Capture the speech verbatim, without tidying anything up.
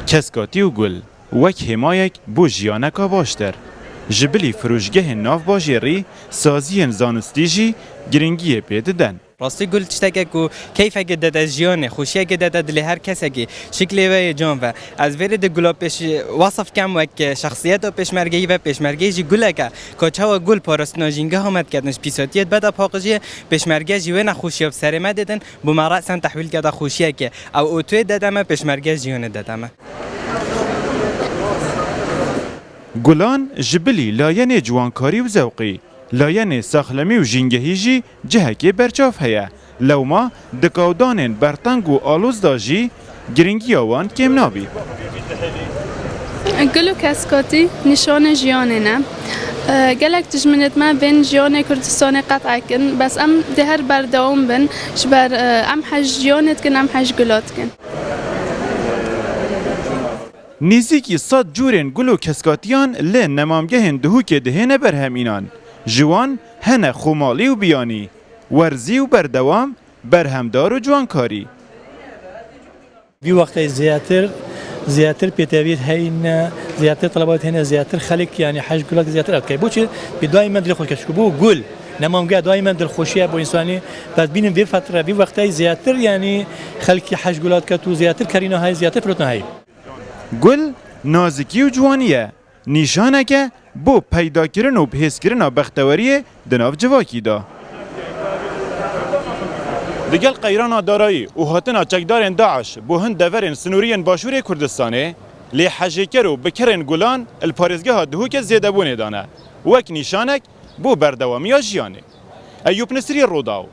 Keskatî û gul wek hêmayek bo jiyaneka baştir. Ji bilî firûşgehên navbajêrî, saziyên zanistî jî giringiyê pê didin. Rastî gul tişteke ku keyfekê dete jiyanê, xweşiyekê dete dilê her kesekî, şiklê we yê can ve. Ez vêrê di gula pêş wesif kem wek şexsiyeta pêşmergeyî ve, pêşmergeyî jî guleke. Ka çawa gul parastina jîngeha me diketin, ji pîsatiyê dibete paqijiyê, pêşmerge jî wê nexweşiya bi serê me dêtin, bo me resen tehwîl kete xweşiyekê. Ew û tu yê dete me pêşmerge jiyanê dete me. Gulan ji bilî layenê ciwankarî û zewqî, layenê saxlemî û jîngehî jî cihekê berçav heye. Lewma di kawdanên berteng û aloz de jî giringiya wan kêm nabî. Gul û keskatî nîşanê jiyanê ne. E, gelek dijminê me bên jiyanê Kurdistanê qet'e kin, bes em dê her berdewam bin, ji ber, e, em hej jiyanê dikin, em hej gula dikin. Nêzîkî sed cûrên gul û keskatiyan li nemamgehên Duhokê dihêne berhemînan. Ji wan hene xwemalî û biyanî, werzî û berdewam, berhemdar û ciwankarî. Vî wextê zêdetir, zêdetir pêtevî heyne, zêdetir telebat hene, zêdetir xelk, yanî hej gulak zêdetir etkey. Boçi? Bi daîmen dilê xwe dike, çiku bû gul nemamge daîmen dilxweşiye bo însanî. Bes bînin vê fetre, vî wextê zêdetir, yanî xelkî hej gulak diket û zêdetir kerîna heye, zêdetir firotina heye. Gul nazikî û ciwanî ye. Nîşaneke bo peydakirin û bihêzkirina bexteweriyê di nav civakî de. Digel qeyrana darayî û hatina çekdarên DAIŞ bo hin deverên sinorî yên Başûrê Kurdistanê, lê hejêker û bikirên gulan li parêzgeha Duhokê zêdebûnê de ne, wek nîşanek bo berdewamiya jiyanê. Eyûp Nisrî, Rûdaw.